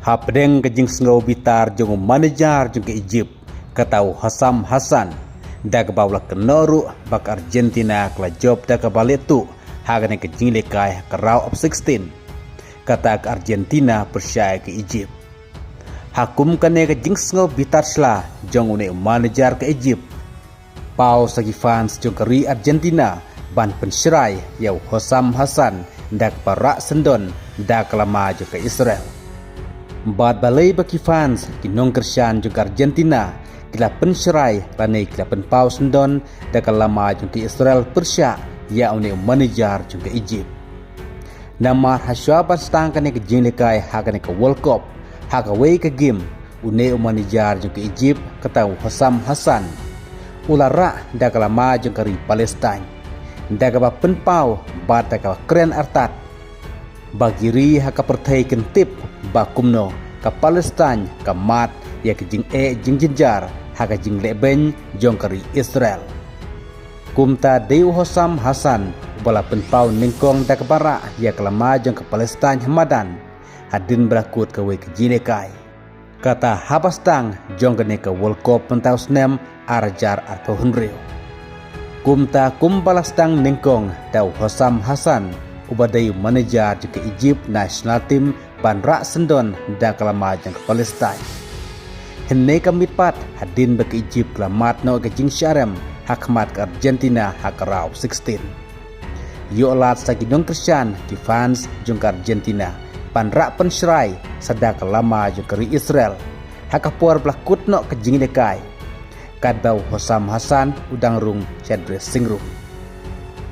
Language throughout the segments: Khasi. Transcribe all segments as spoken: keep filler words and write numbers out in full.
Hapdeng ka jingsngew bitar jong u manager jong ka Egypt, kata u Hossam Hassan, da kaba u la kynnoh ruh ba ka Argentina ka la jop da kaba leh tuh ha kane ka jinglehkai ha ka round of sixteen. Kata ka Argentina pyrshah ïa ka Egypt. Ha kum kane ka jingsngew bitar shla jong une u manager ka Egypt, paw sa ki fans jong ka ri Argentina ban pynshrai ïa u Hossam Hassan da kaba rah syndon da ka lama jong ka Israel. Bad balei ba ki fans, ki nongkyrshan jong ka Argentina, ki la pynshrai lane ki la pynpaw syndon da ka lama jong ka Israel pyrshah ïa une u manager jong ka Egypt? Namar hashwa ban sdang kane ka jinglehkai ha kane ka World Cup, ha kawei ka game, une u manager jong ka Egypt, kata u Hossam Hassan, u la rah da ka lama jong ka ri Palestine da kaba pynpaw bad da kaba kren artat ba ki ri ha ka pyrthei kin tip ba kumno ka Palestine ka mad ïa ka jingeh jingjynjar ha ka jinglehbeiñ jong ka ri Israel. Kumta dei u Hossam Hassan uba la pynpaw nyngkong da kaba rah ïa ka lama jong ka Palestine ha madan, hadien ba la kut kawei ka jinglehkai, kata haba sdang jong kane ka World Cup mynta u snem ar hajar arphew hynriew. Kumta kumba la sdang nyngkong da u Hossam Hassan, uba dei u manager jong ka Egypt national team, ban rah syndon da ka lama jong ka Palestine. Hynne ka miet pat hadien ba ka Egypt ka la mad noh ka jingshah rem ha khmat ka Argentina ha ka round sixteen. Ïoh lad sa ki nongkyrshan, ki fans jong ka Argentina, ban rah pynshrai sa da ka lama jong ka ri Israel ha ka por ba la kut noh ka jinglehkai, katba u Hossam Hassan u dang rung sha dressing room.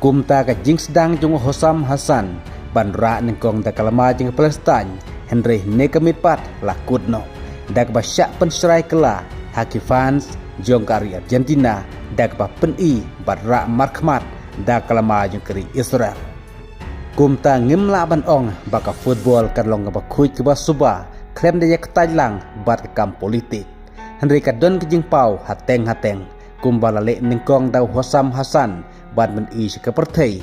Kumta ka jingsdang jong u Hossam Hassan ban rah nyngkong da ka lama jong ka Palestine, hynrei hynne ka miet pat la kut noh da kaba shah pynshrai kylla ha ki fans jong ka ri Argentina da kaba pyni bad rah markhmat da ka lama jong ka ri Israel. Kumta ngim lah ban ong ba ka football ka long kaba khuid kaba suba khlem da ïa ka taitlang bad ka kam politik. Hynrei ka don ka jingpaw hateng hateng kumba la leh nyngkong da u Hossam Hassan ban pyni sha ka pyrthei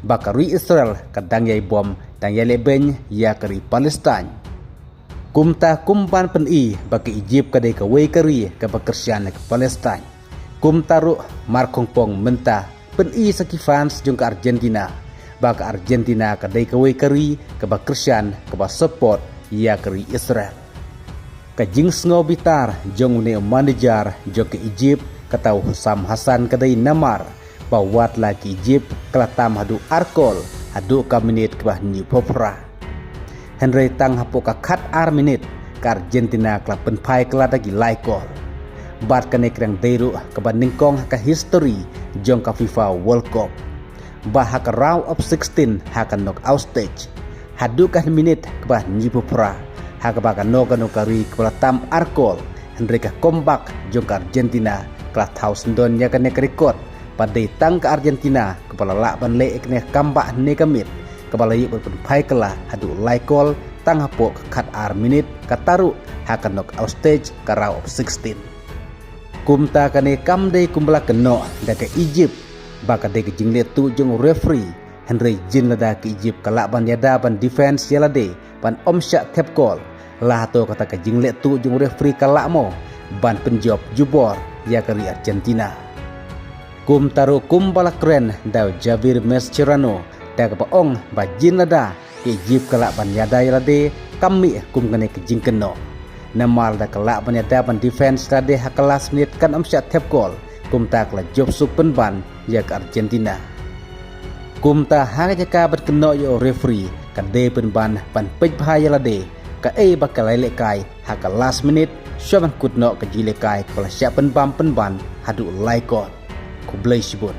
ba ka ri Israel ka dang ïai bom, dang ïai lehbeiñ ïa ka ri Palestine. Kumta kum ban pyni ba ka Egypt ka dei kawei ka ri kaba kyrshan ïa ka Palestine, kumta ruh markhongpong mynta pyni sa ki fans jong ka Argentina ba ka Argentina ka dei kawei ka ri kaba kyrshan, kaba support ïa ka ri Israel. Ka jingsngew bitar jong une u manager jong ka Egypt, kata u Hossam Hassan, ka dei namar ba wat la ka Egypt ka la tam haduh ar kol haduh ka minit kaba hynñiewphew phra, hynrei tang hapoh ka khatar minit ka Argentina ka la pynphai kylla da ki lai kol. Bad kane ka dang dei ruh kaba nyngkong ha ka history jong ka FIFA World Cup ba ha ka round of sixteen, ha ka knockout stage, haduh ka minit kaba hynñiewphew phra, ha kaba kano kano ka ri kaba la tam ar kol, hynrei ka comeback jong ka Argentina ka la thaw syndon ïa kane ka record. Ba dei tang ka Argentina kaba la lah ban leh ïa kane ka comeback hynne ka miet, kaba la ïoh ban pynphai kylla haduh lai kol tang hapoh ka khatar minit, kata ruh ha ka knockout stage, ka round of sixteen. Kumta kane kam dei kumba la kynnoh da ka Egypt ba ka dei ka jingleh tuh jong u referee, hynrei jin lada ka Egypt ka lah ban ïada ban defense ïa lade ban ym shah thep kol, la hato kata ka jingleh tuh jong u referee ka lah mo ban pynjop jubor ïa ka ri Argentina? Kumta ruh kumba la kren da u Javier Mascherano da kaba ong ba jin lada ka Egypt ka lah ban ïada ïa lade, kam mih kum kane ka jingkynnoh. Namar lada ka lah ban ïada ban defense ïa lade ha ka last minute, kan ym shah thep kol, kumta ka la jop suk pynban ïa ka Argentina. Kumta ha ka jaka ban kynnoh ïa u referee, ka dei pynban ban peit bha ïa lade kaei ba ka la lehkai ha ka last minute, shwa ban kut noh ka jinglehkai kaba la shah pynbam pynban haduh lai kol. Khublei shibun.